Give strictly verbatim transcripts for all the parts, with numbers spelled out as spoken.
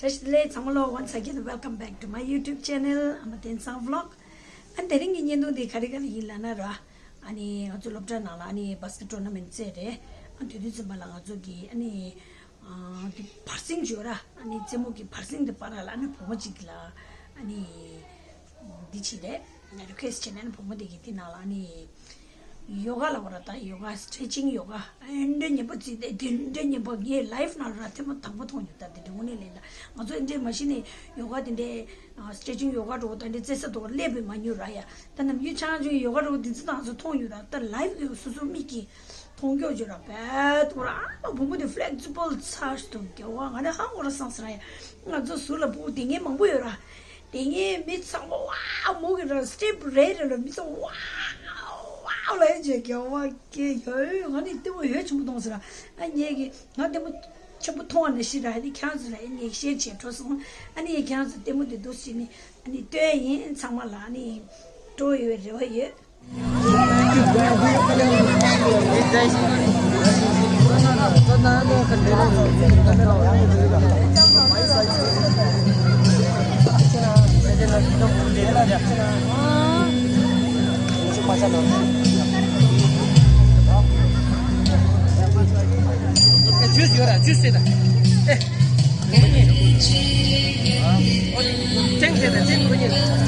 བཀྲ་ཤིས་བདེ་ལེགས་ཚང་མ་ལོ། Once again, welcome back to my YouTube channel, Ama Tensang Vlog. ཨ་ནི་དེ་རིང་གི་བརྙན་ཐུང་འདི་ག་རེ་ག་རེ་ཡིན་ལབ་ན་ར། ཨ་ནི་ང་ཚོ་སློབ་གྲྭ་ནང་ལ་ཨ་ནི་བྷ་སི་ཀེཊ་ཊོར་ན་མེན་ཊི་རྩེས་རེད། ཨ་དེ་དུས་ཙམ་པ་ལ་ང་ཚོ་གི་ཨ་ནི་ཨ་འདི་བར་གསེང་བརྗོད་ར། ཨ་ནི་རྩེད་མོ་གི་བར་གསེང་འདི་བར་ལ་ཨ་ནི་བུ་མོ་གཅིག་ལ་ཨ་ནི་འདི་བྱས་རེད། རི་ཀུ་ཨེ་སི་ཊི་བྱས་ནས་ཨ་ནི་བུ་མོ་དེ་གི་དེ་ནང་ལ་ཨ་ནི། ཡོ་ག་ལབ་པ་ར། ད་ཡོ་ག་སི་ཊེ་ཅིང་ཡོ་ག་ཨེ་འདྲ་ཉན་པ་བརྩིས་ཏེ་དེ་འདྲ་ཉན་པ་ངའི་ལའིཕ་ནང་ལ་ར་ཐེངས་མ་དང་པོ་མཐོང་མྱོང་། ད་དེ་འདྲ་དངོས་གནས་ལས་ད་ང་ཚོ་ཨེ་འདྲ་མ་གཞི་ནས་ཡོ་ག་དེ་འདྲའི་སི་ཊེ་ཅིང་ཡོ་ག་འགྲོ་ད་འདྲའི་རྩེ་ས་དོག་སླེབས་པའི་མ་མྱོང་ར་ཡ། ད་ནམ་རྒྱུན་ཆང་ཆུང་ཡོ་ག་འགྲོ་དེ་ཚོ་ད་ང་ཚོ་མཐོང་མྱོང་ར། ད་ལའིཕ་གི་སོ་སོ་མིག་གིས་མཐོང་མྱོང་བྱོས་ར། བད་དོ་ར། ཨ་མ་བུ་མོ་དེ་ཕི་ལེག་སི་བལ་ཚ་ཞིག་འདུག་རྒྱལ་བ། ང་ནི་ཧང་གོ་ར་སང་ཟེར་ར་ཡ། ང་ཚོ་ཟུར་ལ་བུ་དེ་ངའི་མང་པོ་ཡོད་ར། དེ་ངའི་མི་ཚང་མ་ཝའོ་མོ་གི་ར་སི་ཊེབ་རེ་རེ་ལ་མི་ཚང་མ་ཝའོ་ཝའོ་ལབ་ཡ་བྱས། རྒྱལ་བ་སྐྱེ་ཡོད། ང་ནི་ལྟད་མོ་ཡོད་ཆེན་པོ་མཐོང་ཟེར་ར། ཨ་ངས་གི་ང་ལྟད་མོ་ཆེན་པོ་མཐོང་བ་ནང་བཞིན་ར། ཨ་ནི་ཁྱེད་རང་ཚོ་ལ་ཨ་ནི་ཤེར་བྱས་འགྲོ་སོང་། ཨ་ནི་ཁྱེད་རང་ཚོ་ལྟད་མོ་དེ་འདུག་སེ་ནི་ཨ་ནི་སྟོན་ཡིན། ཚང་མ་ལ་ཨ་ནི་སྤྲོ་ཡོད་རེ་བ་ཡོད། ཇུས་ཡོད་ར། ཇུས་ཟེར་ད། ཨེ། ཅན་ཟེར་ད། ཅན་ཁོ་གཉིས།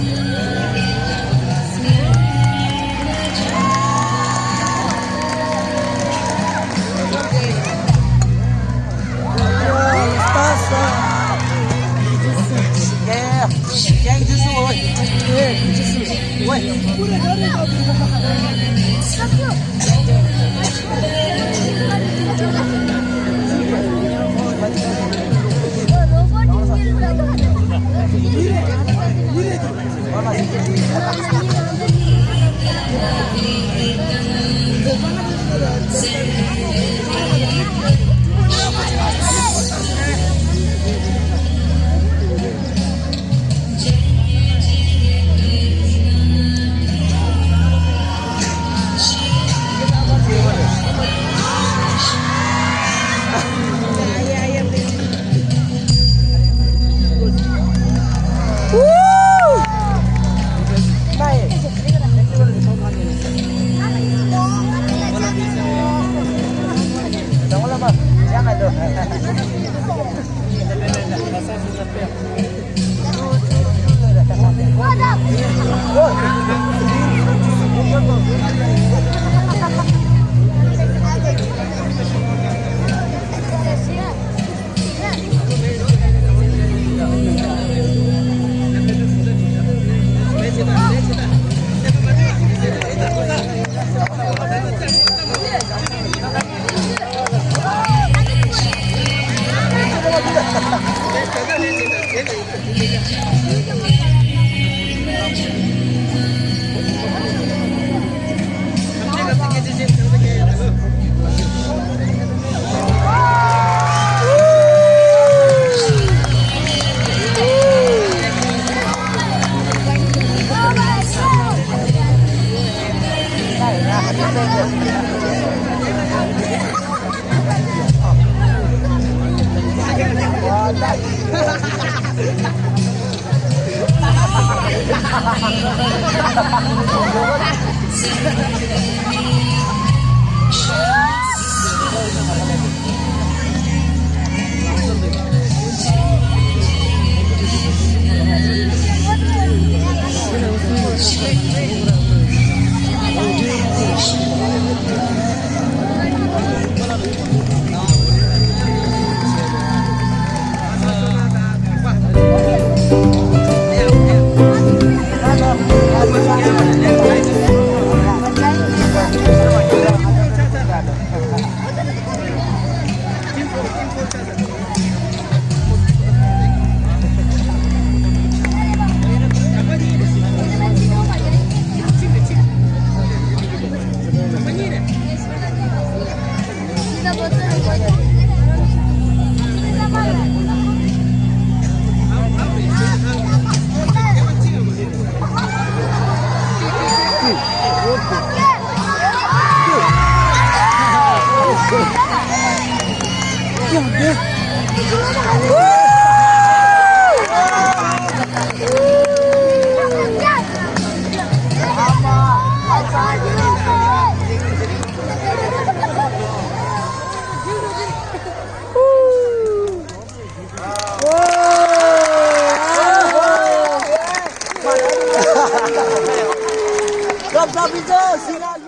ཤི་ན་